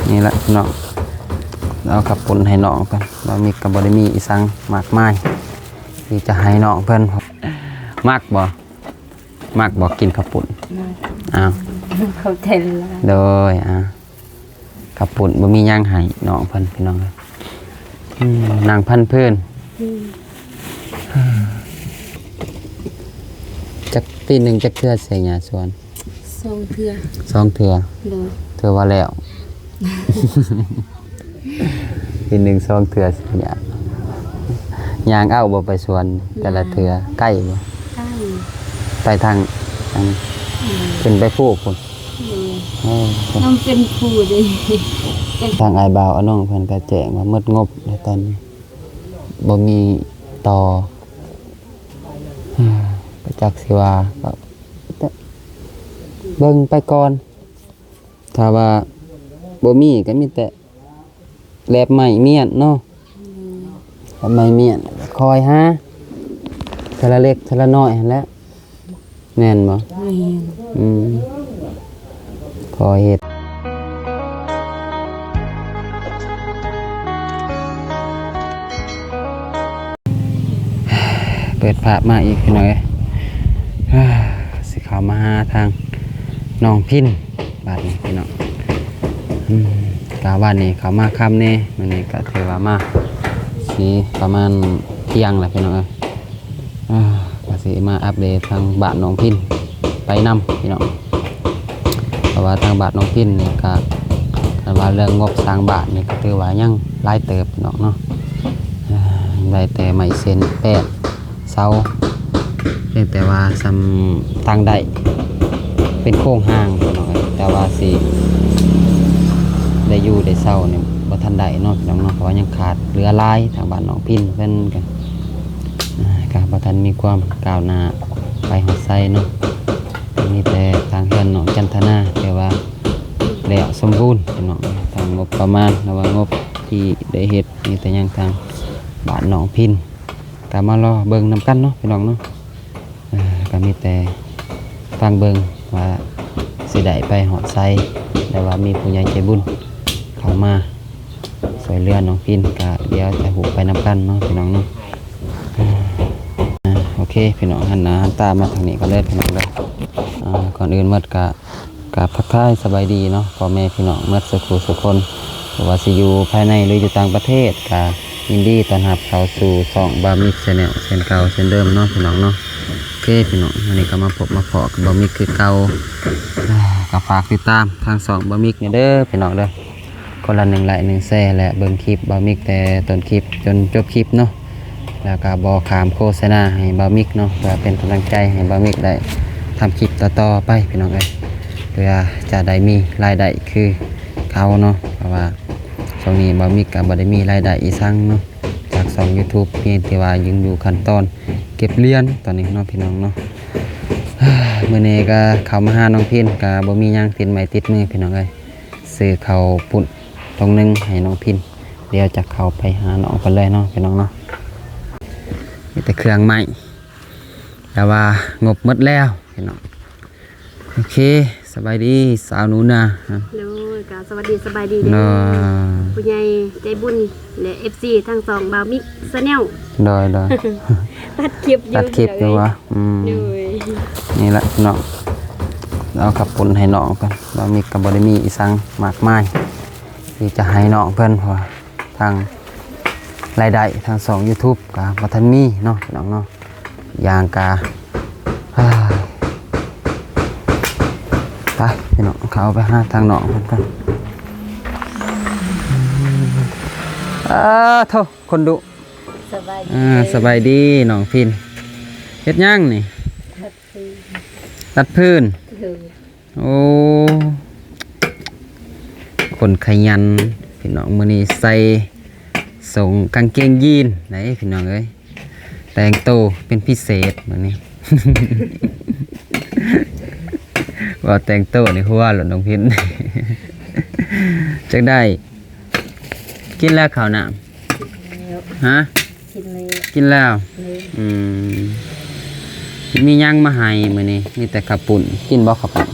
ນີ້ແຫຼະເນາະ ເອົາເຂົ້າປຸ້ນໃຫ້ນ້ອງເພິ່ນ. ບ່າວມິກກໍບໍ່ໄດ້ມີອີ່ສັງມາກມາຍທີ່ຈະໃຫ້ນ້ອງເພິ່ນ. ມັກບໍ່? ມັກບໍ່ ກິນເຂົ້າປຸ້ນ? ມັກ. ອ້າວ ຂອບໃຈຫຼາຍໆ. ໂດຍ ອ່າ ເຂົ້າປຸ້ນ ບໍ່ມີຫຍັງໃຫ້ນ້ອງເພິ່ນ ພີ່ນ້ອງເອີຍ. ອືມ ນັ່ງພັນພື້ນ. ອືມ ຈັກ ປີໜຶ່ງຈັກເທື່ອ ໃສ່ຫຍ້າສວນ? ສອງເທື່ອ. ສອງເທື່ອ. ໂດຍ. ຖືວ່າແລ້ວ ປີໜຶ່ງສອງເທື່ອ ຍ່າງ ຍ່າງເອົາບໍ່ໄປສວນແຕ່ລະເທື່ອ? ໄກບໍ່? ໄກ. ໄປທາງ ອັນ ອືມ ຂຶ້ນໄປພູພຸ້ນ. ໂດຍ. ໂອ້ ນຳເປັນພູເດ້. ທາງອ້າຍບ່າວອານ້ອງເພິ່ນກໍແຈ້ງວ່າໝົດງົບແລ້ວຕອນນີ້ ບໍ່ມີຕໍ່. ກໍຈັກຊິວ່າ ກໍເບິ່ງໄປກ່ອນ. ຖ້າວ່າບໍ່ມີກໍມີແຕ່ແລບໄມ້ມ້ຽນເນາະ. ອືມ ແລບໄມ້ມ້ຽນ ຄອຍຫາເທື່ອລະເລັກເທື່ອລະນ້ອຍຫັ້ນແຫຼະ ແມ່ນບໍ່? ແມ່ນ. ອືມ ພໍເຮັດ. ເປີດພາບມາອີກ ພີ່ນ້ອງເອີຍ ຊິເຂົ້າມາຫາທາງນ້ອງພິນບາດນີ້ ພີ່ນ້ອງ. ອືມ ກະວານນີ້ເຂົ້າມາຄ່ຳແດ່ ມື້ນີ້ກະຖືວ່າມາຊິປະມານທ່ຽງແລ້ວ ພີ່ນ້ອງເອີຍ. ອ່າ ກະຊິມາອັບເດດທາງບ້ານນ້ອງພິນໄປນຳ ພີ່ນ້ອງ. ເພາະວ່າທາງບ້ານນ້ອງພິນນີ້ກະ ຄັນວ່າເລື່ອງງົບສ້າງບ້ານນີ້ກະຖືວ່າຍັງຫຼາຍເຕີບ ພີ່ນ້ອງເນາະ. ອ່າ ໄດ້ແຕ່ໄມ້ເສັ້ນແປ້ນເສົາ ພຽງແຕ່ວ່າສ່ຳຕັ້ງໄດ້ເປັນໂຄງຮ່າງ ພີ່ນ້ອງເອີຍ. ແຕ່ວ່າຊິໄດ້ຢູ່ໄດ້ເຊົານີ້ບໍ່ທັນໄດ້ເນາະ ພີ່ນ້ອງເນາະ ເພາະວ່າຍັງຂາດເຫຼືອຫຼາຍ. ທາງບ້ານນ້ອງພິນເພິ່ນກະ ອ່າ ກະບໍ່ທັນມີຄວາມກ້າວໜ້າໄປຮອດໃສເນາະ. ມີແຕ່ທາງເຮືອນນ້ອງຈັນທະນາ ແຕ່ວ່າແລ້ວສົມບູນ ພີ່ນ້ອງ. ທາງງົບປະມານ ຫຼືວ່າງົບທີ່ໄດ້ເຮັດ ມີແຕ່ຍັງທາງບ້ານນ້ອງພິນ ກະມາລໍເບິ່ງນຳກັນເນາະ ພີ່ນ້ອງເນາະ. ເອີ ກໍມີແຕ່ຟັງເບິ່ງວ່າຊິໄດ້ໄປຮອດໃສ ແຕ່ວ່າມີຜູ້ໃຫຍ່ໃຈບຸນເຂົ້າມາຊ່ວຍເຫຼືອນ້ອງພິນ ກໍດຽວຈະຮູ້ໄປນຳກັນເນາະ ພີ່ນ້ອງເນາະ. ອ່າ ໂອເຄ ພີ່ນ້ອງ ຫັນໜ້າຫັນຕາມາທາງນີ້ກໍເລີຍ ພີ່ນ້ອງເດີ. ອ່າ ກ່ອນອື່ນໝົດກໍ ກາບທັກທາຍສະບາຍດີເນາະ ພໍ່ແມ່ພີ່ນ້ອງໝົດສູ່ຜູ້ສູ່ຄົນ ບໍ່ວ່າຊິຢູ່ພາຍໃນ ຫຼື ຢູ່ຕ່າງປະເທດ ກະຍິນດີຕ້ອນຮັບເຂົ້າສູ່ຊ່ອງບ່າວມິກແຊນແນວ ເຊັ່ນເກົ່າເຊັ່ນເດີມເນາະ ພີ່ນ້ອງເນາະ. ໂອເຄ ພີ່ນ້ອງ ມື້ນີ້ກໍມາພົບມາພໍ້ກັບບ່າວມິກຄືເກົ່າ. ກະຝາກຕິດຕາມທາງຊ່ອງບ່າວມິກແດ່ເດີ ພີ່ນ້ອງເດີ. ຄົນລະໜຶ່ງໄລ້ ໜຶ່ງແຊ ແລະ ເບິ່ງຄລິບບ່າວມິກແຕ່ຕົ້ນຄລິບຈົນຈົບຄລິບເນາະ. ແລ້ວກໍບໍ່ຂ້າມໂຄສະນາໃຫ້ບ່າວມິກເນາະ ເພື່ອເປັນກຳລັງໃຈໃຫ້ບ່າວມິກໄດ້ທຳຄລິບຕໍ່ໆໄປ ພີ່ນ້ອງເອີຍ ເພື່ອຈະໄດ້ມີລາຍໄດ້ຄືເກົ່າເນາະ. ເພາະວ່າຊ່ວງນີ້ບ່າວມິກກໍບໍ່ໄດ້ມີລາຍໄດ້ອີ່ສັງເນາະ ຈາກຊ່ອງຢູທູບ ມີແຕ່ວ່າຍັງຢູ່ຂັ້ນຕອນເກັບຫຼຽນຕອນນີ້ເນາະ ພີ່ນ້ອງເນາະ. ມື້ນີ້ກໍເຂົ້າມາຫານ້ອງພິນ ກໍບໍ່ມີຫຍັງຕິດໄມ້ຕິດມື ພີ່ນ້ອງເອີຍ ຊື້ເຂົ້າປຸ້ນຖົງໜຶ່ງໃຫ້ນ້ອງພິນ. ດຽວຈະເຂົ້າໄປຫານ້ອງເພິ່ນເລີຍເນາະ ພີ່ນ້ອງເນາະ. ມີແຕ່ເຄື່ອງໄມ້ ແຕ່ວ່າງົບໝົດແລ້ວ ພີ່ນ້ອງ. ໂອເຄ ສະບາຍດີສາວໜູນາ. ໂດຍ ກະສະຫວັດດີສະບາຍດີເດີ ເນາະ ຜູ້ໃຫຍ່ໃຈບຸນ ແລະ ເອັຟຊີ ທັງຊ່ອງບ່າວມິກແຊນແນວ. ໂດຍ ໂດຍ ຕັດຄລິບຢູ່ ຕັດຄລິບຢູ່ຫວາ? ອືມ ໂດຍ ນີ້ແຫຼະເນາະ ເອົາເຂົ້າປຸ້ນໃຫ້ນ້ອງເພິ່ນ. ບ່າວມິກກໍບໍ່ໄດ້ມີອີ່ສັງມາກມາຍ ທີ່ຈະໃຫ້ນ້ອງເພິ່ນ ເພາະວ່າທາງລາຍໄດ້ທາງຊ່ອງຢູທູບກໍບໍ່ທັນມີເນາະ ພີ່ນ້ອງເນາະ. ຢ່າງກະ ໄປ ພີ່ນ້ອງ ເຂົ້າໄປຫາທາງນ້ອງເພິ່ນກ່ອນ. ເອີ ໂທ້ ຄົນດຸ. ສະບາຍດີ ເອີ ເດີ ສະບາຍດີນ້ອງພິນ. ເຮັດຫຍັງນີ້? ຕັດຟືນ ຕັດຟືນ. ໂອ້ ຄົນຂະຫຍັນພີ່ນ້ອງ ມື້ນີ້ໃສ່ສົ້ງກາງເກງຢີນໄດ໋ພີ່ນ້ອງເອີຍ ແຕ່ງໂຕເປັນພິເສດມື້ນີ້. ວ່າແຕ່ງໂຕນີ້ຫົວໂລດນ້ອງພິນ. ຈັ່ງໃດ ກິນແລ້ວເຂົ້ານ້ຳ? ກິນແລ້ວ. ຮະ? ກິນແລ້ວ ກິນແລ້ວ. ໂດຍ. ອືມ ມີຫຍັງມາໃຫ້ມື້ນີ້? ມີແຕ່ເຂົ້າປຸ້ນ. ກິນບໍ່ເຂົ້າປຸ້ນ?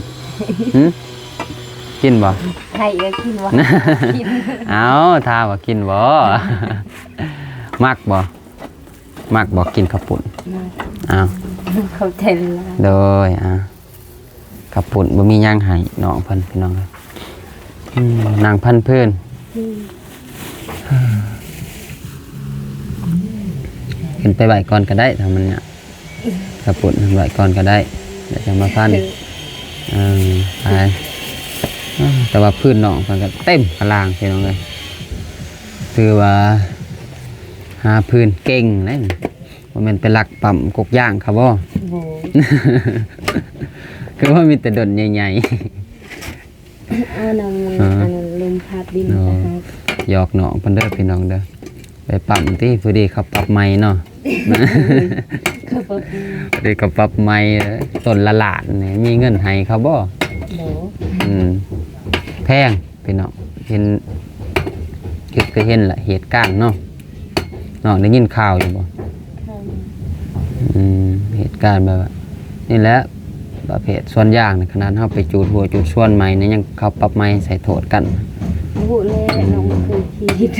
ຫຶ? ກິນບໍ່? ໃຫ້ເອື້ອຍກິນບໍ່? ກິນ. ເອົ້າ ຖາມວ່າກິນບໍ່? ມັກບໍ່? ມັກບໍ່ກິນເຂົ້າປຸ້ນ? ມັກ. ເອົ້າ ຂອບໃຈຫຼາຍໆ. ໂດຍ ອ່າ ເຂົ້າປຸ້ນບໍ່ມີຫຍັງໃຫ້ນ້ອງເພິ່ນ ພີ່ນ້ອງເອີຍ. ອືມ ນັ່ງພັນພື້ນ. ອືມ ຂຶ້ນໄປໄຫວ້ກ່ອນກໍໄດ້ ຖ້າມັນຍາກ. ເຂົ້າປຸ້ນໄຫວ້ກ່ອນກໍໄດ້ ແລ້ວຈັ່ງມາພັນ. ເອີ ໄປ. ເອີ ແຕ່ວ່າພື້ນນ້ອງເພິ່ນກໍເຕັມກະລາງ ພີ່ນ້ອງເອີຍ. ຖືວ່າຫາພື້ນເກັ່ງເດ້. ບໍ່ແມ່ນໄປລັກປ້ຳກົກຢາງເຂົາບໍ່? ບໍ່. ຄືວ່າມີແຕ່ດົນໃຫຍ່ໆ. ເອົານຳ ເອີ ອັນລົມພັດດິນ ໂອ້ ກະຫັກ. ຫຍອກນ້ອງເພິ່ນເດີ ພີ່ນ້ອງເດີ. ໄປປ້ຳຕິ ພໍດີເຂົາປັບໃໝ່ເນາະ. ເຂົາປັບໃໝ່ ພໍດີເຂົາປັບໃໝ່ ຕົ້ນລະລ້ານນີ້ ມີເງິນໃຫ້ເຂົາບໍ່? ບໍ່. ອືມ ແພງ ພີ່ນ້ອງ ເຫັນ ຄິດກໍເຫັນລະ ເຫດການເນາະ. ນ້ອງໄດ້ຍິນຂ່າວຢູ່ບໍ່? ອືມ ເຫດການແບບວ່ານີ້ແຫຼະ ປະເພດສວນຢາງນີ້ ຂະໜາດເຮົາໄປຈູດຫົວຈູດສວນໃໝ່ນີ້ ຍັງເຂົາປັບໃໝ່ໃສ່ໂທດກັນ. ຮູ້ແລ້ວ ອືມ ນ້ອງບໍ່ເຄີຍຄິດ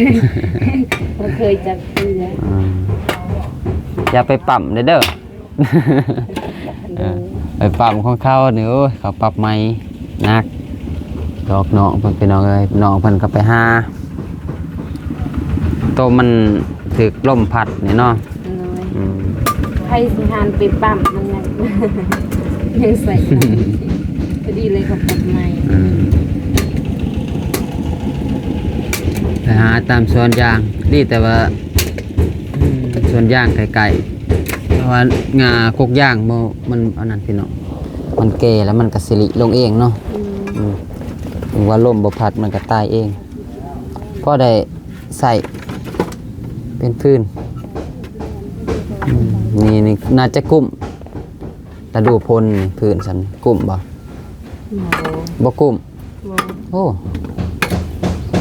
ບໍ່ເຄີຍຈັກເທື່ອ. ອືມ ຢ່າໄປປ້ຳເດີ. ເອີ ໄປປ້ຳຂອງເຂົານີ້ ໂອ້ຍ ເຂົາປັບໃໝ່ໜັກ. ດອກນ້ອງເພິ່ນ ພີ່ນ້ອງເອີຍ ນ້ອງເພິ່ນກໍໄປຫາ ໂຕມັນຖືກລົມພັດນີ້ເນາະ. ໂດຍ. ອືມ ໃຜຊິຫັນໄປປ້ຳ ມັນຍັງ ຍັງໃສ່ ພໍດີເລີຍເຂົາປັບໃໝ່. ອືມ ໄປຫາຕາມສວນຢາງ ດີແຕ່ວ່າ ອືມ ສວນຢາງໃກ້ໆ ເພາະວ່າຫຍ້າກົກຢາງບໍ່ ມັນອັນນັ້ນພີ່ນ້ອງ ມັນແກ່ແລ້ວມັນກະຊິລິລົງເອງເນາະ. ອືມ ອືມ ເຖິງວ່າລົມບໍ່ພັດມັນກະຕາຍເອງ ພໍໄດ້ໃຊ້ເປັນຟືນ. ອືມ ນີ້ ນີ້ໜ້າຈະກຸ້ມ ລະດູຝົນນີ້ ພື້ນຊັ້ນກຸ້ມບໍ່? ບໍ່ ບໍ່ກຸ້ມ. ບໍ່. ໂອ້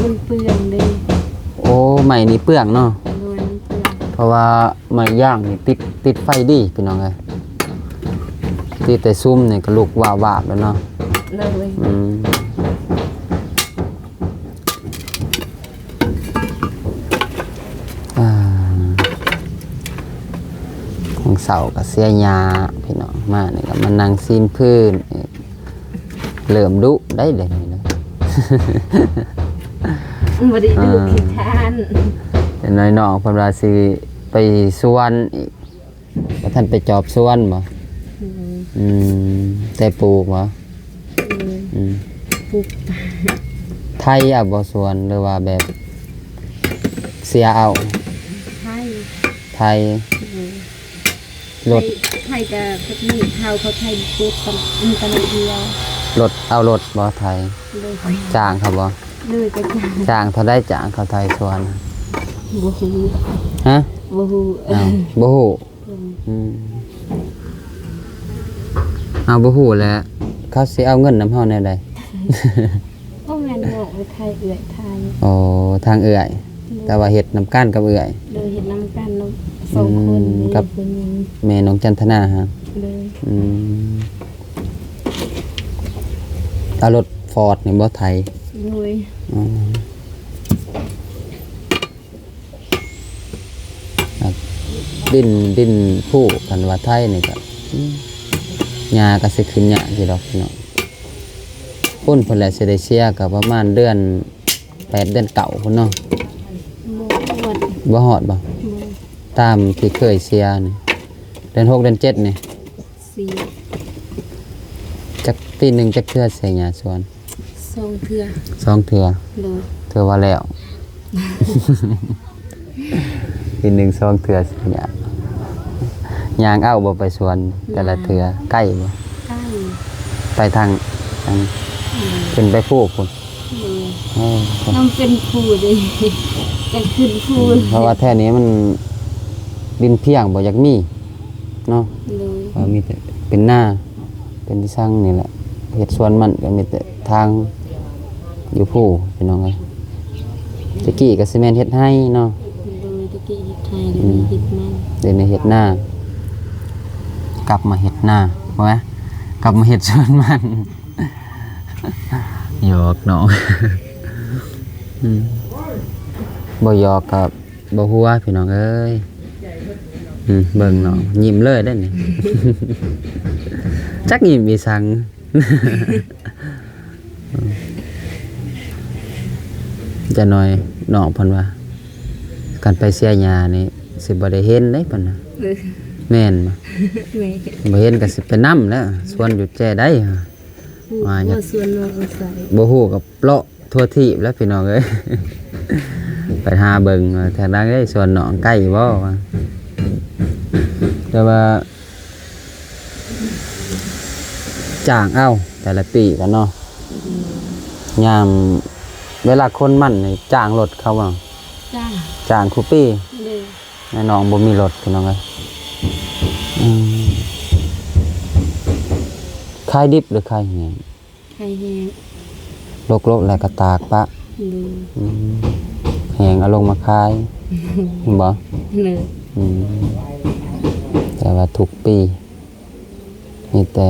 ມັນເປືອງເດ້. ໂອ້ ໄມ້ນີ້ເປືອງເນາະ. ໂດຍ ມັນເປືອງ ເພາະວ່າໄມ້ຢາງນີ້ຕິດ ຕິດໄຟດີພີ່ນ້ອງເອີຍ ຕິດແຕ່ຊຸມນີ້ກໍລຸກວາບໆແລ້ວເນາະ. ໂດຍ. ອືມ ອ່າ ຂອງເຊົ້າກໍເສຍຫຍ້າພີ່ນ້ອງ ມານີ້ກໍມານັ່ງຊີ້ນພື້ນ ເລີ່ມດຸໄດ໋ເດນີ້ນະ. ບໍ່ໄດ້ດຸ ອ່າ ຂີ້ຄ້ານ. ເປັນນ້ອຍນ້ອງເພິ່ນວ່າຊິໄປສວນອີກ ບໍ່ທັນໄປຈອບສວນບໍ່? ອືມ ອືມ ແຕ່ປູກບໍ່? ອືມ ອືມ ປູກ ໄຖເອົາບໍ່ສວນ ຫຼືວ່າແບບເສຍເອົາ? ໄຖ ໄຖ. ອືມ ລົດ ໄຖ ໄຖກໍແບບນີ້ ເຂົາ ເຂົາໄຖປູກ ອືມ ຕະໜ່ວຍດຽວ. ລົດ ເອົາລົດບໍ່ໄຖ? ໂດຍ. ຈ້າງເຂົາບໍ່? ໂດຍ ກໍຈ້າງ. ຈ້າງເທົ່າໃດ ຈ້າງເຂົາໄຖສວນ? ບໍ່ຮູ້. ຮະ? ບໍ່ຮູ້. ອ້າວ ບໍ່ຮູ້. ອືມ ອືມ ເຮົາບໍ່ຮູ້ແຫຼະ ເຂົາຊິເອົາເງິນນຳເຮົາແນວໃດ? ບໍ່ແມ່ນນ້ອງເອື້ອຍ ໄຖເອື້ອຍ ໄຖ. ອໍ ທາງເອື້ອຍ. ໂດຍ. ແຕ່ວ່າເຮັດນຳກັນກັບເອື້ອຍ. ໂດຍ ເຮັດນຳກັນເນາະ ສອງຄົນ. ອືມ ເດ້ ກັບຜູ້ຍິງ ແມ່ນ້ອງຈັນທະນາຫະ? ໂດຍ. ອືມ ເອົາລົດຟອດນີ້ບໍ່ໄຖ? ໂດຍ. ອໍ ດິນ ດິນພູ ຄັນວ່າໄຖນີ້ກໍ ອືມ ຫຍ້າກໍຊິຂຶ້ນຍາກຢູ່ດອກພີ່ນ້ອງ. ພຸ້ນ ເພິ່ນແຫຼະຊິໄດ້ເສຍ ກໍປະມານເດືອນແປດ ເດືອນເກົ້າພຸ້ນເນາະ. ບໍ່ຮອດ. ບໍ່ຮອດບໍ່? ບໍ່. ຕາມທີ່ເຄີຍເສຍນີ້ ເດືອນຫົກ ເດືອນເຈັດນີ້. ສີ່. ຈັກ ປີໜຶ່ງຈັກເທື່ອເສຍຫຍ້າສວນ? ສອງເທື່ອ. ສອງເທື່ອ. ໂດຍ. ຖືວ່າແລ້ວ ປີໜຶ່ງສອງເທື່ອເສຍຫຍ້າ. ຍ່າງເອົາບໍ່ໄປສວນແຕ່ລະເທື່ອ? ໄກບໍ່? ໄກ. ໄປທາງ ທາງ ອືມ ຂຶ້ນໄປພູພຸ້ນ. ໂດຍ. ເອີ ນຳເປັນພູເດ້ ກະຂຶ້ນພູ. ອືມ ເພາະວ່າແຖວນີ້ມັນດິນພຽງ ບໍ່ຢາກມີເນາະ. ໂດຍ. ເອີ ມີແຕ່ເປັນນາ ເປັນທີ່ຊັງນີ້ແຫຼະ ເຮັດສວນມັນກໍມີແຕ່ທາງຢູ່ພູພີ່ນ້ອງເອີຍ. ແຕ່ກີ້ກໍຊິແມ່ນເຮັດໄຮ່ເນາະ. ໂດຍ. ແຕ່ກີ້ເຮັດໄຮ່ ດຽວນີ້ເຮັດມັນ. ອືມ ດຽວນີ້ເຮັດນາ ກັບມາເຮັດນາ ບໍ່ແມ່ນ ກັບມາເຮັດສວນມັນ. ຫຍອກນ້ອງ ອືມ ບໍ່ຫຍອກກໍບໍ່ຫົວ ພີ່ນ້ອງເອີຍ. ອືມ ເບິ່ງນ້ອງຍິ້ມເລີຍເດ້ນີ້ ຈັກຍິ້ມອີສັງ. ຈັກໜ້ອຍນ້ອງເພິ່ນວ່າ ຄັນໄປເສຍຫຍ້ານີ້ຊິບໍ່ໄດ້ເຫັນເດ້ເພິ່ນວ່າ. ເອີ ແມ່ນບໍ່? ແມ່ນ ບໍ່ເຫັນກໍຊິໄປນຳແລ້ວ ສວນຢູ່ແຈໃດ ວ່າຫຍັງ ວ່າສວນນ້ອງໃສ ບໍ່ຮູ້ກໍເລາະທົ່ວທີບແລ້ວ ພີ່ນ້ອງເອີຍ. ໄປຫາເບິ່ງວ່າທາງໃດ ສວນນ້ອງໃກ້ບໍ່ວ່າ ແຕ່ວ່າ ຈ້າງເອົາແຕ່ລະປີກໍເນາະ. ອືມ ຍາມເວລາຄົນມັນນີ້ຈ້າງລົດເຂົາບໍ່? ຈ້າງ ຈ້າງຄູ່ປີ. ໂດຍ ແມ່ນ້ອງບໍ່ມີລົດ ພີ່ນ້ອງເອີຍ. ອືມ ຂາຍດິບຫຼືຂາຍແຫ້ງ? ຂາຍແຫ້ງ ລົກໆ ແລ້ວກໍຕາກປະ. ໂດຍ ອືມ ແຫ້ງເອົາລົງມາຂາຍ ແມ່ນບໍ່? ໂດຍ ອືມ ແຕ່ວ່າທຸກປີມີແຕ່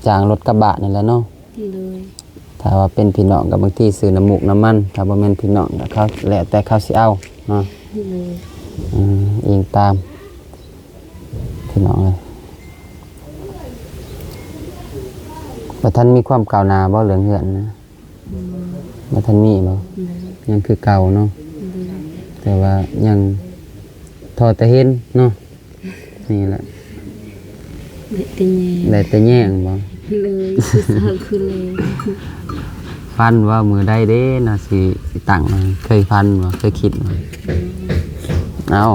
ຈ້າງລົດກະບະນີ້ແຫຼະເນາະ. ໂດຍ ຖ້າວ່າເປັນພີ່ນ້ອງກໍບາງທີຊື້ນ້ຳມູກນ້ຳມັນ ຖ້າບໍ່ແມ່ນພີ່ນ້ອງກໍເຂົາ ແລ້ວແຕ່ເຂົາຊິເອົາເນາະ. ໂດຍ ອືມ ອີງຕາມ ພີ່ນ້ອງເອີຍ. ບໍ່ທັນມີຄວາມກ້າວໜ້າບໍ່ເລື່ອງເຮືອນນະ? ອືມ ບໍ່ທັນມີບໍ່? ໂດຍ ຍັງຄືເກົ່າເນາະ. ໂດຍ ແຕ່ວ່າຍັງພໍແຕ່ເຫັນເນາະ. ນີ້ແຫຼະ ໄດ້ແຕ່ແຍງ ໄດ້ແຕ່ແຍງບໍ່? ໂດຍ ຄືເຊົ້າຄືແລງ. ຝັນວ່າມື້ໃດເດ້ເນາະ ຊິ ຊິຕັ້ງ ເຄີຍຝັນບໍ່? ເຄີຍຄິດບໍ່? ອືມ ເອົ້າ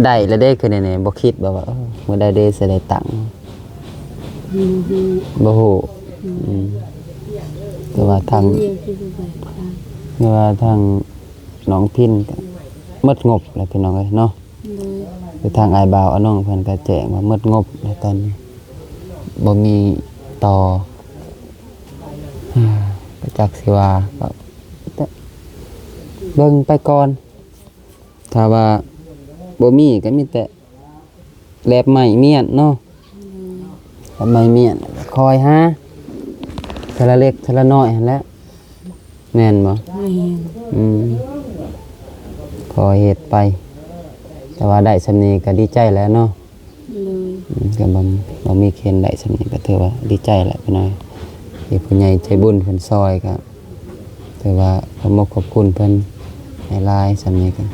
ໄດ້ແລ້ວເດ້ ຄືແນວນີ້ ບໍ່ຄິດບໍ່ວ່າ ເອີ ມື້ໃດເດ້ຊິໄດ້ຕັ້ງ? ບໍ່ຮູ້ ບໍ່ຮູ້. ອືມ ອືມ ແຕ່ວ່າທາງ ແຕ່ວ່າທາງນ້ອງພິນກໍໝົດງົບແລ້ວ ພີ່ນ້ອງເອີຍເນາະ. ໂດຍ ຄືທາງອ້າຍບ່າວອານົງເພິ່ນກໍແຈ້ງວ່າໝົດງົບແລ້ວຕອນນີ້ ບໍ່ມີຕໍ່ ກໍຈັກຊິວ່າ ກໍເບິ່ງໄປກ່ອນ. ຖ້າວ່າບໍ່ມີກໍມີແຕ່ແລບໄມ້ມ້ຽນເນາະ. ອືມ ແລບໄມ້ມ້ຽນ ຄອຍຫາເທື່ອລະເລັກເທື່ອລະນ້ອຍຫັ້ນແຫຼະ ແມ່ນບໍ່? ແມ່ນ. ອືມ ພໍເຮັດໄປ ແຕ່ວ່າໄດ້ສ່ຳນີ້ກໍດີໃຈແລ້ວເນາະ. ໂດຍ ອືມ ກໍບໍ່ ບໍ່ມີເຄນໄດ້ສ່ຳນີ້ກໍຖືວ່າດີໃຈແລ້ວ ພີ່ນ້ອງ. ທີ່ຜູ້ໃຫຍ່ໃຈບຸນເພິ່ນຊ່ອຍກໍຖືວ່າຂອບອົກຂອບຄຸນເພິ່ນຫຼາຍໆ ສ່ຳນີ້ກໍ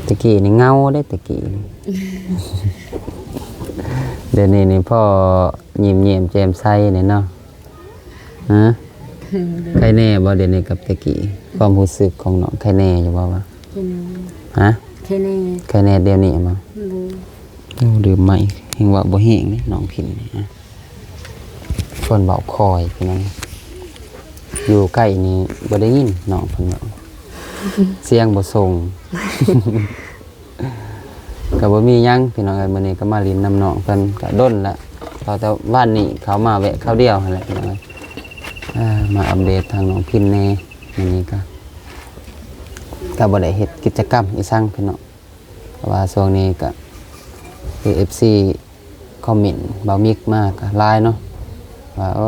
ແຕ່ກີ້ນີ້ເຫງົາເດ້ ແຕ່ກີ້ນີ້ ດຽວນີ້ນີ້ພໍຍິ້ມແຍ້ມແຈ່ມໃສແດ່ເນາະ. ຮະ? ໂດຍ ໄຄແນ່ບໍ່ດຽວນີ້ກັບແຕ່ກີ້? ຄວາມຮູ້ສຶກຂອງນ້ອງໄຄແນ່ຢູ່ບໍ່ວະ? ໄຄແນ່ ຮະ? ໄຄແນ່ ໄຄແນ່ດຽວນີ້ບໍ່? ໂດຍ ໂອ້ ດື່ມໃໝ່ ແຮ່ງເວົ້າບໍ່ແຮງເດ້ນ້ອງພິນນີ້ ຮະ? ເພິ່ນເວົ້າຄ່ອຍພີ່ນ້ອງ ຢູ່ໃກ້ນີ້ບໍ່ໄດ້ຍິນນ້ອງເພິ່ນເວົ້າ ສຽງບໍ່ສົ່ງ. ກໍບໍ່ມີຫຍັງພີ່ນ້ອງເອີຍ ມື້ນີ້ກໍມາຫຼິ້ນນຳນ້ອງເພິ່ນກໍດົນລະ ເຂົາແຕ່ວານນີ້ເຂົາມາແວະຄາວດຽວຫັ້ນແຫຼະພີ່ນ້ອງເອີຍ. ເອີ ມາອັບເດດທາງນ້ອງພິນແດ່ ມື້ນີ້ກໍ ກໍບໍ່ໄດ້ເຮັດກິດຈະກຳອີ່ສັງພີ່ນ້ອງ ເພາະວ່າຊ່ວງນີ້ກໍຄືເອັຟຊີ ຄອມເມັນບ່າວມິກມາກໍຫຼາຍເນາະ ວ່າ ໂອ້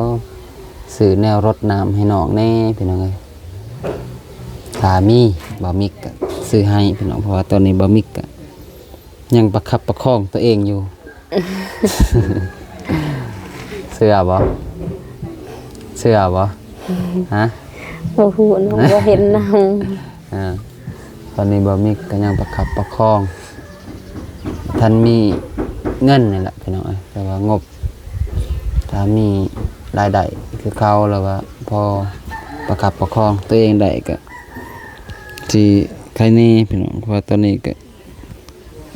ຊື້ແນວລົດນ້ຳໃຫ້ນ້ອງແດ່ພີ່ນ້ອງເອີຍ. ຖ້າມີບ່າວມິກກໍຊື້ໃຫ້ພີ່ນ້ອງ ເພາະວ່າຕອນນີ້ບ່າວມິກກໍຍັງປະຄັບປະຄອງຕົວເອງຢູ່. ເຊື່ອບໍ່? ເຊື່ອບໍ່? ຮະ? ບໍ່ຮູ້ເນາະ ບໍ່ເຫັນນຳ. ອ່າ ຕອນນີ້ບ່າວມິກກໍຍັງປະຄັບປະຄອງ ທັນມີເງິນນີ້ແຫຼະພີ່ນ້ອງເອີຍ ແຕ່ວ່າງົບ ຖ້າມີລາຍໄດ້ຄືເກົ່າ ຫຼືວ່າພໍປະຄັບປະຄອງຕົວເອງໄດ້ກໍຊິໄຄແນ່ພີ່ນ້ອງ ເພາະວ່າຕອນນີ້ກໍ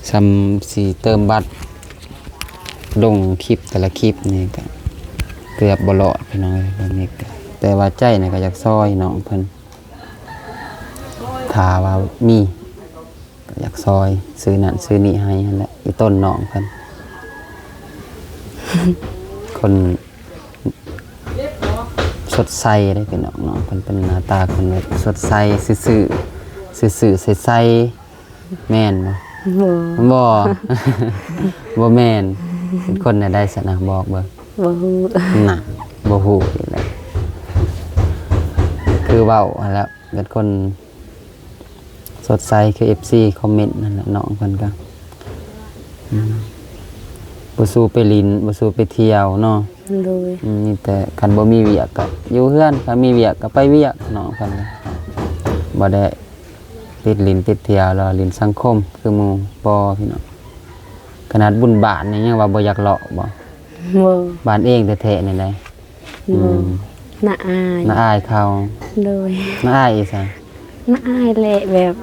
ສ່ຳຊິເຕີມບັດ ລົງຄລິບແຕ່ລະຄລິບນີ້ກໍເກືອບບໍ່ລອດພີ່ນ້ອງເອີຍ ແບບນີ້ກໍ ແຕ່ວ່າໃຈນີ້ກໍຢາກຊ່ອຍນ້ອງເພິ່ນ ຖ້າວ່າມີ ກໍຢາກຊ່ອຍຊື້ນັ້ນຊື້ນີ້ໃຫ້ຫັ້ນແຫຼະ ອີ່ຕົນນ້ອງເພິ່ນ ຄົນສົດໃສເດ້ພີ່ນ້ອງເນາະ ເພິ່ນເປັນໜ້າຕາຄົນແບບສົດໃສ ຊື່ໆ ຊື່ໆ ໃສໆ ແມ່ນບໍ່? ບໍ່ ບໍ່ ບໍ່ແມ່ນ ເປັນຄົນແນວໃດຊັ້ນນະ ບອກເບິ່ງ. ບໍ່ຮູ້. ນະ ບໍ່ຮູ້ອີກແລ້ວ ຄືເວົ້າຫັ້ນແຫຼະ ເປັນຄົນສົດໃສ ຄືເອັຟຊີຄອມເມັນນັ້ນແຫຼະ ນ້ອງເພິ່ນກໍ ອືມ ບໍ່ສູ່ໄປຫຼິ້ນ ບໍ່ສູ່ໄປທ່ຽວເນາະ. ໂດຍ. ອືມ ມີແຕ່ຄັນບໍ່ມີວຽກກໍຢູ່ເຮືອນ ຄັນມີວຽກກໍໄປວຽກ ນ້ອງເພິ່ນກໍບໍ່ໄດ້ຕິດຫຼິ້ນຕິດທ່ຽວ ຫຼືວ່າຫຼິ້ນສັງຄົມຄືໝູ່ ບໍ່ ພີ່ນ້ອງ. ຂະໜາດບຸນບ້ານນີ້ຍັງວ່າບໍ່ຢາກເລາະບໍ່? ບໍ່. ບ້ານເອງແທ້ໆນີ້ໃດ໋? ບໍ່. ອືມ ໜ້າອາຍ. ໜ້າອາຍເຂົາ. ໂດຍ. ໜ້າອາຍອີ່ຫຍັງ? ໜ້າອາຍແຫຼະ ແບບ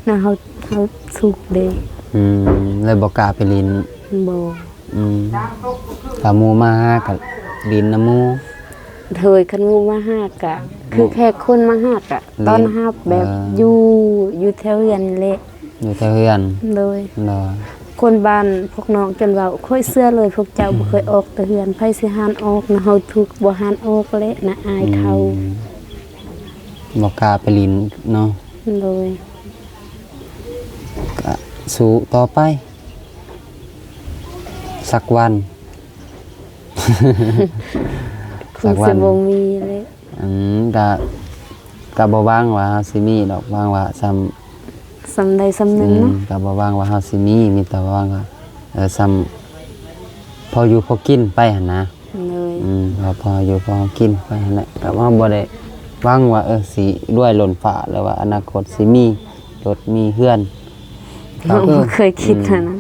ໜ້າເຮົາ ເຮົາທຸກເດ້. ອືມ ເລີຍບໍ່ກ້າໄປຫຼິ້ນ. ບໍ່. ອືມ ຖ້າໝູ່ມາຫາກໍຫຼິ້ນນຳໝູ່. ໂດຍ. ຄັນໝູ່ມາຫາກະ ຄືແຂກຄົນມາຫາກະ ເອີ ຕ້ອນຮັບແບບ ເອີ ຢູ່ ຢູ່ແຖວເຮືອນນີ້ແຫຼະ. ຢູ່ແຕ່ເຮືອນ. ໂດຍ. ໂດຍ. ຄົນບ້ານພວກນ້ອງຈົນເວົ້າ ຂ້ອຍເຊື່ອເລີຍ ພວກເຈົ້າບໍ່ເຄີຍອອກແຕ່ເຮືອນ ໃຜຊິຫານອອກນະ ເຮົາທຸກ ບໍ່ຫານອອກແຫຼະ ໜ້າອາຍເຂົາ. ອືມ ບໍ່ກ້າໄປຫຼິ້ນເນາະ. ໂດຍ. ກະສູ້ຕໍ່ໄປ ສັກວັນ ຄົງຊິບໍ່ມີແຫຼະ. ອືມ ກະ ກະບໍ່ຫວັງວ່າເຮົາຊິມີດອກ ຫວັງວ່າສ່ຳ ສ່ຳໃດສ່ຳໜຶ່ງເນາະ. ອືມ ກະບໍ່ຫວັງວ່າເຮົາຊິມີ ມີແຕ່ຫວັງວ່າ ເອີ ສ່ຳພໍຢູ່ພໍກິນໄປຫັ້ນນະ. ໂດຍ. ອືມ ພໍ ພໍຢູ່ພໍກິນໄປຫັ້ນແຫຼະ ກະວ່າບໍ່ໄດ້ຫວັງວ່າ ເອີ ຊິລວຍລົ້ນຟ້າ ຫຼືວ່າອະນາຄົດຊິມີລົດມີເຮືອນ. ເຮົາບໍ່ເຄີຍຄິດ ອືມ ເທົ່ານັ້ນ.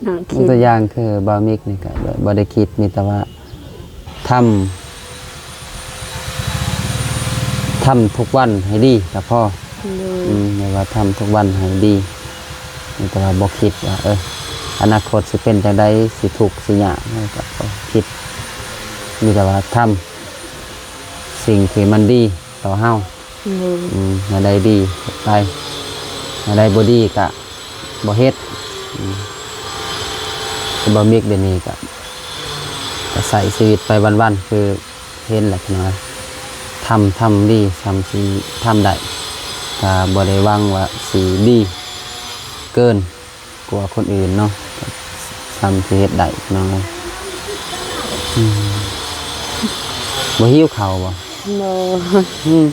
ນ້ອງຄິດ ຕົວຢ່າງຄືບ່າວມິກນີ້ກໍບໍ່ໄດ້ຄິດ ມີແຕ່ວ່າທຳ ທຳທຸກວັນໃຫ້ດີກໍພໍ. ໂດຍ. ອືມ ແບບວ່າທຳທຸກວັນໃຫ້ດີ ມີແຕ່ວ່າບໍ່ຄິດວ່າ ເອີ ອະນາຄົດຊິເປັນຈັ່ງໃດ ຊິທຸກຊິຍາກ ເຮົາກໍບໍ່ຄິດ ມີແຕ່ວ່າທຳສິ່ງທີ່ມັນດີຕໍ່ເຮົາ. ໂດຍ. ອືມ ແນວໃດດີໄປ ແນວໃດບໍ່ດີກະບໍ່ເຮັດ. ອືມ ຄືບ່າວມິກດຽວນີ້ກະ ກະໃຊ້ຊີວິດໄປວັນໆ ຄືເຫັນແຫຼະພີ່ນ້ອງ ທຳ ທຳດີສ່ຳຊິທຳໄດ້ ກະບໍ່ໄດ້ຫວັງວ່າຊິດີເກີນ ກວ່າຄົນອື່ນເນາະ ສ່ຳຊິເຮັດໄດ້ພີ່ນ້ອງເອີຍ. ອືມ ບໍ່ຫິວເຂົ້າບໍ່? ບໍ່. ອືມ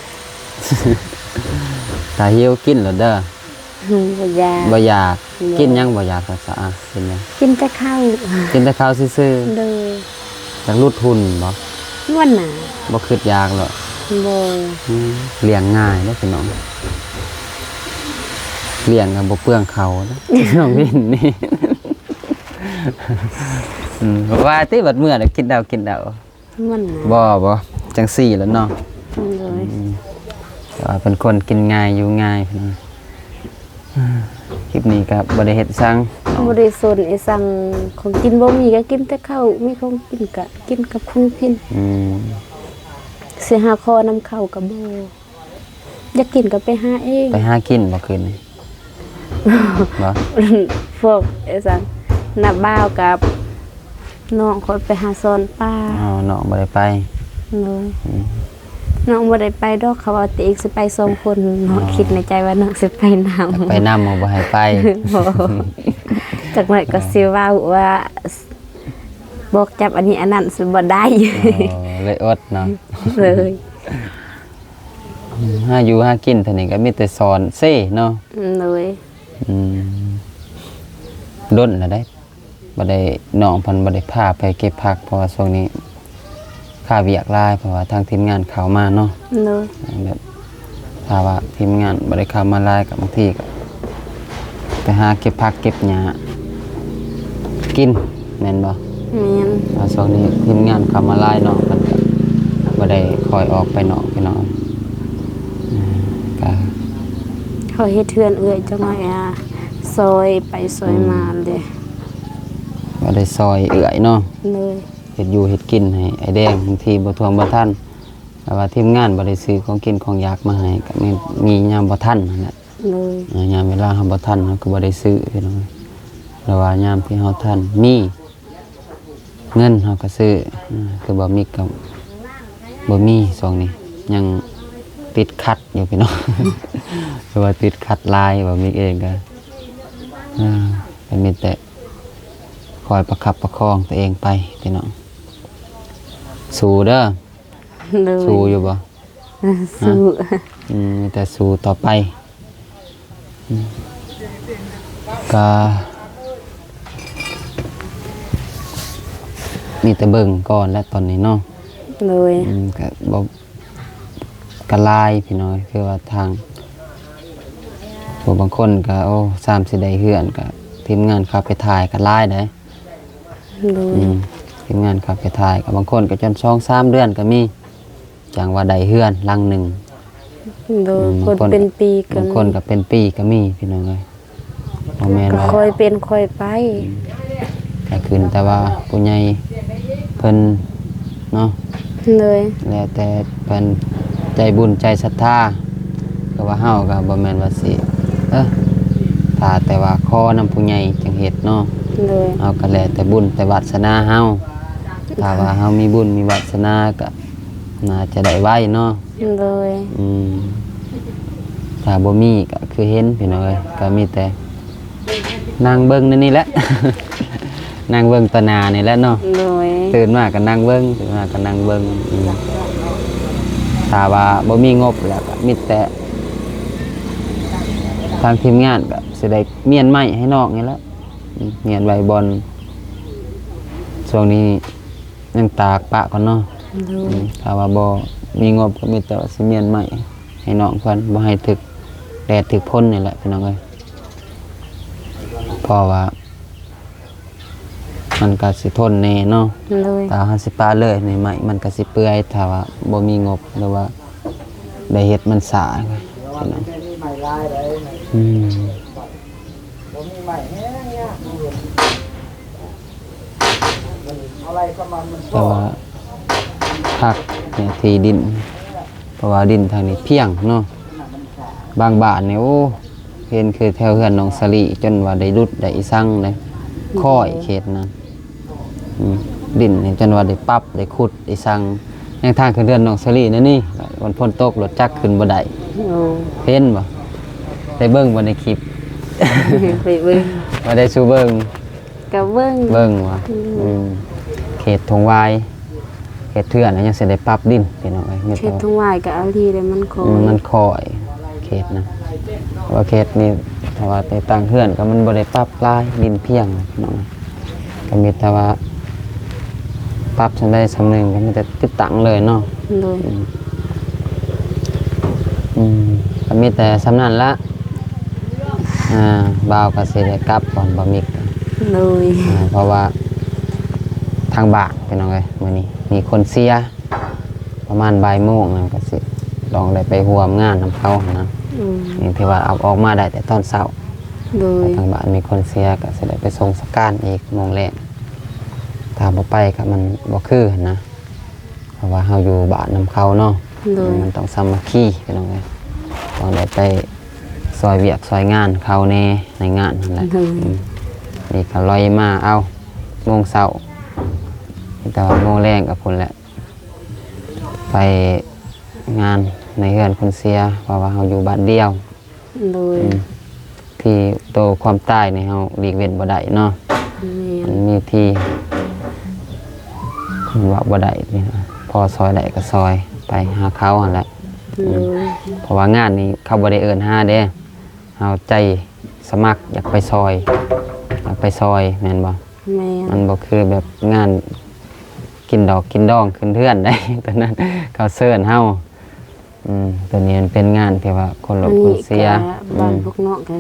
ຖ້າຫິວກິນໂລດເດີ. ອືມ ບໍ່ຢາກ. ບໍ່ຢາກ. ບໍ່. ກິນຫຍັງບໍ່ຢາກ? ສະອາດ ກິນຫຍັງ? ກິນແຕ່ເຂົ້າ. ກິນແຕ່ເຂົ້າຊື່ໆ. ໂດຍ. ຢາກຫຼຸດຫຸ່ນບໍ່? ບໍ່ນະ. ບໍ່ຄິດຢາກເນາະ? ບໍ່. ອືມ ລ້ຽງງ່າຍເດ້ພີ່ນ້ອງ ລ້ຽງກໍບໍ່ເປືອງເຂົ້າເດ້ ນ້ອງວິນນີ້. ອືມ ວ່າຕິ ບັດເມື່ອແລ້ວກິນເຫຼົ້າ ກິນເຫຼົ້າ. ມັນນະ ບໍ່ ບໍ່ ຈັ່ງຊີ້ແຫຼະເນາະ. ໂດຍ. ອືມ ແຕ່ວ່າເປັນຄົນກິນງ່າຍຢູ່ງ່າຍພີ່ນ້ອງ. ຄລິບນີ້ກໍບໍ່ໄດ້ເຮັດສັງ ບໍ່ໄດ້ສົນອີສັງ ຂອງກິນບໍ່ມີກໍກິນແຕ່ເຂົ້າ ມີຂອງກິນກໍກິນກັບຂອງກິນ. ອືມ ຊິຫາຂໍນຳເຂົາກໍບໍ່ ຢາກກິນກໍໄປຫາເອງ. ໄປຫາກິນບໍ່ຄືນນີ້? ບໍ່ ພວກ ເອີ ຊັ້ນ ນ້າບ່າວກັບນ້ອງຂ້ອຍໄປຫາຊ່ອນປາ. ອໍ ນ້ອງບໍ່ໄດ້ໄປ. ໂດຍ. ອືມ ນ້ອງບໍ່ໄດ້ໄປດອກ ເຂົາວ່າຕົວເອງຊິໄປສອງຄົນເນາະ. ອໍ ຄິດໃນໃຈວ່ານ້ອງຊິໄປນຳ ໄປນຳ ບໍ່ໃຫ້ໄປ. ບໍ່ ຈັກໜ້ອຍກໍຊິເວົ້າວ່າ ບອກຈັບອັນນີ້ອັນນັ້ນຊິບໍ່ໄດ້. ອໍ ເລີຍອົດເນາະ. ເລີຍ. ຫາຢູ່ຫາກິນເທົ່ານີ້ກໍມີແຕ່ສອນເຊເນາະ. ໂດຍ. ອືມ ດົນແລ້ວເດ້ ບໍ່ໄດ້ ນ້ອງເພິ່ນບໍ່ໄດ້ພາໄປເກັບຜັກ ເພາະວ່າຊ່ວງນີ້ຄາວຽກຫຼາຍ ເພາະວ່າທາງທີມງານເຂົ້າມາເນາະ. ໂດຍ. ແບບ ຖ້າວ່າທີມງານບໍ່ໄດ້ເຂົ້າມາຫຼາຍ ກໍບາງທີກໍໄປຫາເກັບຜັກເກັບຫຍ້າກິນ ແມ່ນບໍ່? ແມ່ນ. ອ່າ ຊ່ວງນີ້ທີມງານເຂົ້າມາຫຼາຍເນາະ ເພິ່ນກໍບໍ່ໄດ້ຄ່ອຍອອກໄປນອກພີ່ນ້ອງ. ອ່າ ກໍເຮົາເຮັດເຮືອນເອື້ອຍຈັກໜ້ອຍ ອ່າ ຊ່ອຍໄປຊ່ອຍມາເດ້. ອືມ ບໍ່ໄດ້ຊ່ອຍເອື້ອຍເນາະ. ໂດຍ. ເຮັດຢູ່ເຮັດກິນໃຫ້ອ້າຍແດງ ບາງທີບໍ່ຖ້ວງບໍ່ທັນ ແຕ່ວ່າທີມງານບໍ່ໄດ້ຊື້ຂອງກິນຂອງຢາກມາໃຫ້ ກໍມີ ມີຍາມບໍ່ທັນຫັ້ນແຫຼະ. ໂດຍ. ອ່າ ຍາມເວລາເຮົາບໍ່ທັນ ເຮົາກໍບໍ່ໄດ້ຊື້ພີ່ນ້ອງ ແຕ່ວ່າຍາມທີ່ເຮົາທັນ ມີເງິນເຮົາກໍຊື້. ອ່າ ຄືບໍ່ມີກໍບໍ່ມີ ຊ່ວງນີ້ຍັງຕິດຂັດຢູ່ພີ່ນ້ອງ ຄືວ່າຕິດຂັດຫຼາຍ ບໍ່ມີເອງກໍ ອ່າ ກໍມີແຕ່ ຄ ຄອຍປະຄັບປະຄອງຕົວເອງໄປພີ່ນ້ອງ. ສູ້ເດີ. ໂດຍ. ສູ້ຢູ່ບໍ່? ສູ້. ອືມ ມີແຕ່ສູ້ຕໍ່ໄປ. ອືມ ກະມີແຕ່ເບິ່ງກ່ອນແຫຼະຕອນນີ້ເນາະ. ໂດຍ. ອືມ ກະບໍ່ ກະຫຼາຍພີ່ນ້ອງ ຄືວ່າທາງ ຜູ້ບາງຄົນກະ ໂອ້ ຊ້ຳຊິໄດ້ເຮືອນ ກະທີມງານເຂົ້າໄປຖ່າຍກະຫຼາຍໃດ໋. ໂດຍ. ອືມ ທີມງານເຂົ້າໄປຖ່າຍ ກະບາງຄົນກະຈົນສອງສາມເດືອນກະມີ ຈັ່ງວ່າໄດ້ເຮືອນຫຼັງໜຶ່ງ. ໂດຍ. ອືມ ຄົນເປັນປີກະມີ ບາງຄົນກະເປັນປີກະມີພີ່ນ້ອງເອີຍ. ບໍ່ແມ່ນວ່າ ກະຄ່ອຍເປັນຄ່ອຍໄປ. ອືມ ກະຂຶ້ນແຕ່ວ່າຜູ້ໃຫຍ່ເພິ່ນເນາະ. ໂດຍ. ແລ້ວແຕ່ເພິ່ນໃຈບຸນໃຈສັດທາ ຄືວ່າເຮົາກະບໍ່ແມ່ນວ່າຊິ ເອີ ຖ້າແຕ່ວ່າຂໍນຳຜູ້ໃຫຍ່ຈັ່ງເຮັດເນາະ. ໂດຍ. ເຮົາກະແລ້ວແຕ່ບຸນແຕ່ວາດສະໜາເຮົາ ຖ້າວ່າເຮົາມີບຸນມີວາດສະໜາກະໜ້າຈະໄດ້ໄວເນາະ. ໂດຍ. ອືມ ຖ້າບໍ່ມີກະຄືເຫັນພີ່ນ້ອງເອີຍ ກະມີແຕ່ນັ່ງເບິ່ງໃນນີ້ແຫຼະ ນັ່ງເບິ່ງຕໍ່ໜ້ານີ້ແຫຼະເນາະ. ໂດຍ. ຕື່ນມາກະນັ່ງເບິ່ງ ຕື່ນມາກະນັ່ງເບິ່ງ. ອືມ ຖ້າວ່າບໍ່ມີງົບແລ້ວກະມີແຕ່ທາງທີມງານກະຊິໄດ້ມ້ຽນໄມ້ໃຫ້ນ້ອງນີ້ແຫຼະ. ອືມ ມ້ຽນໄວ້ບ່ອນ ຊ່ວງນີ້ຍັງຕາກປະກ່ອນເນາະ. ໂດຍ. ອືມ ຖ້າວ່າບໍ່ມີງົບກະມີແຕ່ວ່າຊິມ້ຽນໄມ້ໃຫ້ນ້ອງເພິ່ນ ບໍ່ໃຫ້ຖືກແດດຖືກຝົນນີ້ແຫຼະພີ່ນ້ອງເອີຍ ເພາະວ່າມັນກະຊິທົນແດ່ເນາະ. ໂດຍ. ຖ້າເຮົາຊິປະເລີຍນີ້ ໄມ້ມັນກະຊິເປື່ອຍ ຖ້າວ່າບໍ່ມີງົບ ຫຼືວ່າໄດ້ເຮັດມັນຊ້າພີ່ນ້ອງ. ອືມ ແຕ່ວ່າພັກເນື້ອທີ່ດິນ ເພາະວ່າດິນທາງນີ້ພຽງເນາະ. ບາງບ້ານນີ້ ໂອ້ ເຫັນຄືແຖວເຮືອນນ້ອງສາລີ ຈົນວ່າໄດ້ຫຼຸດໄດ້ອີສັງເດ້ ຄ້ອຍເຂດນັ້ນ. ອືມ ດິນນີ້ຈົນວ່າໄດ້ປັບໄດ້ຂຸດໄດ້ສັງ ຍັງທາງຂຶ້ນເຮືອນນ້ອງສາລີແນວນີ້ ມັນຝົນຕົກລົດຈັກຂຶ້ນບໍ່ໄດ້. ໂອ້ ເຫັນບໍ່? ໄດ້ເບິ່ງບໍ່ໃນຄລິບ? ໄປເບິ່ງ. ບໍ່ໄດ້ສູ່ເບິ່ງ? ກະເບິ່ງ. ເບິ່ງວ່າ ອືມ ອືມ ເຂດທົ່ງຫວາຍ ເຂດເຖື່ອນຍັງຊິໄດ້ປັບດິນພີ່ນ້ອງເອີຍ. ເຂດທົ່ງຫວາຍກະອາລີແລ້ວ ມັນຄ່ອຍ ອືມ ມັນຄ່ອຍເຂດນະ ວ່າເຂດນີ້ ຖ້າວ່າໄດ້ຕັ້ງເຮືອນກະມັນບໍ່ໄດ້ປັບຫຼາຍ ດິນພຽງພີ່ນ້ອງ. ກະມີແຕ່ວ່າປັບສ່ຳໃດສ່ຳໜຶ່ງ ກະມີແຕ່ຕິດຕັ້ງເລີຍເນາະ. ໂດຍ. ອືມ ອືມ ກະມີແຕ່ສ່ຳນັ້ນລະ. ອ່າ ບ່າວກະຊິໄດ້ກັບກ່ອນ ບ່າວມິກ. ໂດຍ. ອ່າ ເພາະວ່າທາງບ້ານພີ່ນ້ອງເອີຍ ມື້ນີ້ມີຄົນເສຍ ປະມານບ່າຍໂມງນັ້ນ ກະຊິຕ້ອງໄດ້ໄປຮ່ວມງານນຳເຂົາຫັ້ນນະ. ອືມ ນີ້ຖືວ່າເອົາອອກມາໄດ້ແຕ່ຕອນເຊົ້າ. ໂດຍ. ທາງບ້ານມີຄົນເສຍ ກະຊິໄດ້ໄປສົ່ງສະການອີກໂມງແລງ ຖ້າບໍ່ໄປກະມັນບໍ່ຄືຫັ້ນນະ. ເພາະວ່າເຮົາຢູ່ບ້ານນຳເຂົາເນາະ. ໂດຍ. ມັນຕ້ອງສາມັກຄີພີ່ນ້ອງເອີຍ ຕ້ອງໄດ້ໄປຊ່ອຍວຽກຊ່ອຍງານເຂົາແດ່ໃນງານຫັ້ນແຫຼະ. ໂດຍ. ອືມ ນີ້ກະລອຍມາເອົາໂມງເຊົ້າ ແຕ່ວ່າໂມງແລງກະພຸ້ນແຫຼະ ໄປງານໃນເຮືອນຄົນເສຍ ເພາະວ່າເຮົາຢູ່ບ້ານດຽວ. ໂດຍ. ອືມ ທີ່ໂຕຄວາມຕາຍນີ້ເຮົາຫຼີກເວັ້ນບໍ່ໄດ້ເນາະ. ແມ່ນ. ມັນມີທີ່ ມັນເວົ້າບໍ່ໄດ້ນີ້ນະ ພໍຊ່ອຍໄດ້ກະຊ່ອຍໄປຫາເຂົາຫັ້ນແຫຼະ. ໂດຍ. ອືມ ເພາະວ່າງານນີ້ເຂົາບໍ່ໄດ້ເອີ້ນຫາເດ້ ເຮົາໃຈສະໝັກຢາກໄປຊ່ອຍ ຢາກໄປຊ່ອຍແມ່ນບໍ່? ແມ່ນ. ມັນບໍ່ຄືແບບງານກິນດອກກິນດອງຂຶ້ນເຮືອນໃດ໋ ຕອນນັ້ນເຂົາເຊີນເຮົາ. ອືມ ໂຕນີ້ມັນເປັນງານທີ່ວ່າຄົນລົບຄົນເສຍ. ອັນນີ້ກະ ອືມ ບ້ານພວກນ້ອງກະ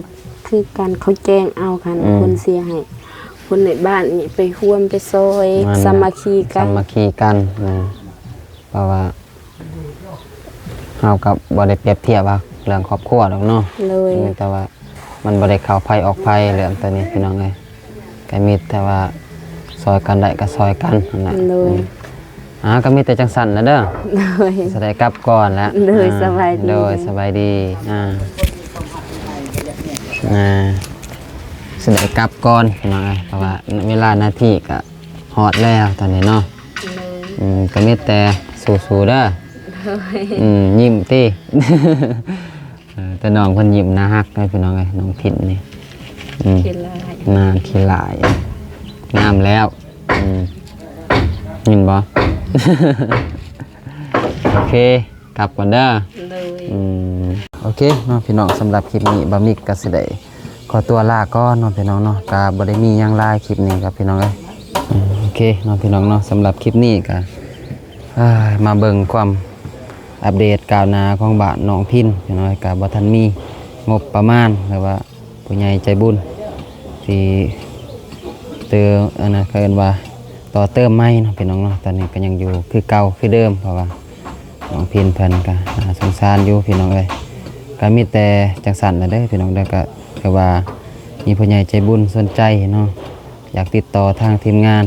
ຄືກັນ ເຂົາແຈ້ງເອົາຄັນ ອືມ ຄົນເສຍໃຫ້ຄົນໃນບ້ານນີ້ໄປຮ່ວມໄປຊ່ອຍ ນັ້ນແຫຼະ ສາມັກຄີກັນ ສາມັກຄີກັນ. ອືມ ເພາະວ່າເຮົາກະບໍ່ໄດ້ປຽບທຽບວ່າເລື່ອງຄອບຄົວດອກເນາະ. ໂດຍ. ອືມ ແຕ່ວ່າ ມັນບໍ່ໄດ້ເຂົ້າໃຜອອກໃຜເລື່ອງໂຕນີ້ພີ່ນ້ອງເອີຍ ກະມີແຕ່ວ່າຊ່ອຍກັນໄດ້ກະຊ່ອຍກັນຫັ້ນແຫຼະ. ໂດຍ. ອືມ ອ່າ ກະມີແຕ່ຈັ່ງຊັ້ນລະເດີ. ໂດຍ. ຊິໄດ້ກັບກ່ອນລະ. ໂດຍ. ອ່າ ສະບາຍດີ. ໂດຍ ສະບາຍດີ. ອ່າ ອ່າ ຊິໄດ້ກັບກ່ອນພີ່ນ້ອງເອີຍ ເພາະວ່າເວລານາທີກະຮອດແລ້ວຕອນນີ້ເນາະ. ໂດຍ. ອືມ ກະມີແຕ່ສູ້ໆເດີ. ໂດຍ. ອືມ ຍິ້ມຕິ. ເອີ ແຕ່ນ້ອງເພິ່ນຍິ້ມໜ້າຮັກເດ້ພີ່ນ້ອງເອີຍ ນ້ອງພິນນີ້. ອືມ ຂີ້ຮ້າຍ ໜ້າຂີ້ຮ້າຍ. ງາມແລ້ວ ອືມ ເຫັນບໍ່? ໂອເຄ ກັບກ່ອນເດີ ໂດຍ ອືມ ໂອເຄເນາະພີ່ນ້ອງ ສຳລັບຄລິບນີ້ບ່າວມິກກໍຊິໄດ້ຂໍຕົວລາກ່ອນເນາະພີ່ນ້ອງເນາະ ກໍບໍ່ໄດ້ມີຫຍັງຫຼາຍຄລິບນີ້ກໍພີ່ນ້ອງເອີຍ ອືມ ໂອເຄເນາະພີ່ນ້ອງເນາະ ສຳລັບຄລິບນີ້ກໍ ອ່າ ມາເບິ່ງຄວາມອັບເດດກ້າວໜ້າຂອງບ້ານນ້ອງພິນ ພີ່ນ້ອງເອີຍ ກໍບໍ່ທັນມີງົບປະມານ ຫຼືວ່າ ຜູ້ໃຫຍ່ໃຈບຸນທີ່ເຕີ ອັນນັ້ນ ເຂົາເອີ້ນວ່າຕໍ່ເຕີມໃໝ່ເນາະພີ່ນ້ອງເນາະ ຕອນນີ້ກໍຍັງຢູ່ຄືເກົ່າຄືເດີມ ເພາະວ່ານ້ອງພິນເພິ່ນກໍໜ້າສົງສານຢູ່ພີ່ນ້ອງເອີຍ ກໍມີແຕ່ຈັ່ງຊັ້ນລະເດີພີ່ນ້ອງເດີ ກໍຄືວ່າມີຜູ້ໃຫຍ່ໃຈບຸນສົນໃຈເນາະ ຢາກຕິດຕໍ່ທາງທີມງານ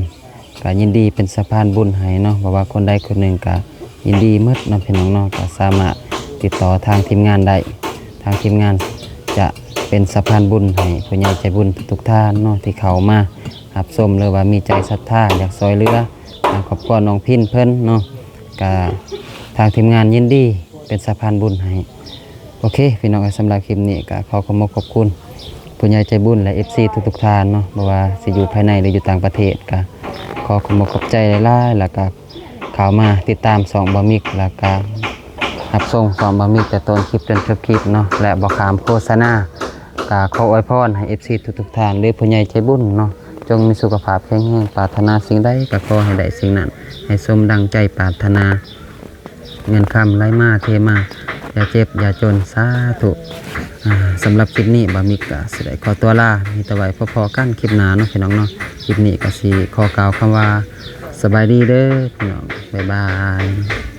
ກໍຍິນດີເປັນສະພານບຸນໃຫ້ເນາະ ບໍ່ວ່າຄົນໃດຄົນໜຶ່ງກໍຍິນດີໝົດເນາະພີ່ນ້ອງເນາະ ກໍສາມາດຕິດຕໍ່ທາງທີມງານໄດ້ ທາງທີມງານຈະເປັນສະພານບຸນໃຫ້ຜູ້ໃຫຍ່ໃຈບຸນທຸກໆທ່ານເນາະ ທີ່ເຂົ້າມາຮັບຊົມ ຫຼືວ່າມີໃຈສັດທາຢາກຊ່ວຍເຫຼືອທາງຄອບຄົວນ້ອງພິນເພິ່ນເນາະ ກໍທາງທີມງານຍິນດີເປັນສະພານບຸນໃຫ້. ໂອເຄພີ່ນ້ອງເອີຍ ສຳລັບຄລິບນີ້ກໍຂໍຂອບອົກຂອບຄຸນຜູ້ໃຫຍ່ໃຈບຸນ ແລະ ເອັຟຊີ ທຸກໆທ່ານເນາະ ບໍ່ວ່າຊິຢູ່ພາຍໃນ ຫຼື ຢູ່ຕ່າງປະເທດ ກໍຂໍຂອບອົກຂອບໃຈຫຼາຍໆ ແລ້ວກໍເຂົ້າມາຕິດຕາມຊ່ອງບ່າວມິກ ແລ້ວກໍຮັບຊົມຊ່ອງບ່າວມິກແຕ່ຕົ້ນຄລິບຈົນຈົບຄລິບເນາະ ແລະ ບໍ່ຂ້າມໂຄສະນາ ກໍຂໍອວຍພອນໃຫ້ ເອັຟຊີ ທຸກໆທ່ານ ຫຼື ຜູ້ໃຫຍ່ໃຈບຸນເນາະ ຈົ່ງມີສຸຂະພາບແຂງແຮງ ປາດຖະໜາສິ່ງໃດກໍຂໍໃຫ້ໄດ້ສິ່ງນັ້ນ ໃຫ້ສົມດັ່ງໃຈປາດຖະໜາ. ເງິນຄຳໄຫຼມາເທມາ ຢ່າເຈັບຢ່າຈົນ ສາທຸ. ອ່າ ສຳລັບຄລິບນີ້ ບ່າວມິກກໍຊິໄດ້ຂໍຕົວລາ ມີແຕ່ໄວ້ພໍ້ໆກັນຄລິບໜ້າເນາະ ພີ່ນ້ອງເນາະ. ຄລິບນີ້ກໍຊິຂໍກ່າວຄຳວ່າ ສະບາຍດີເດີພີ່ນ້ອງ ບາຍບາຍ.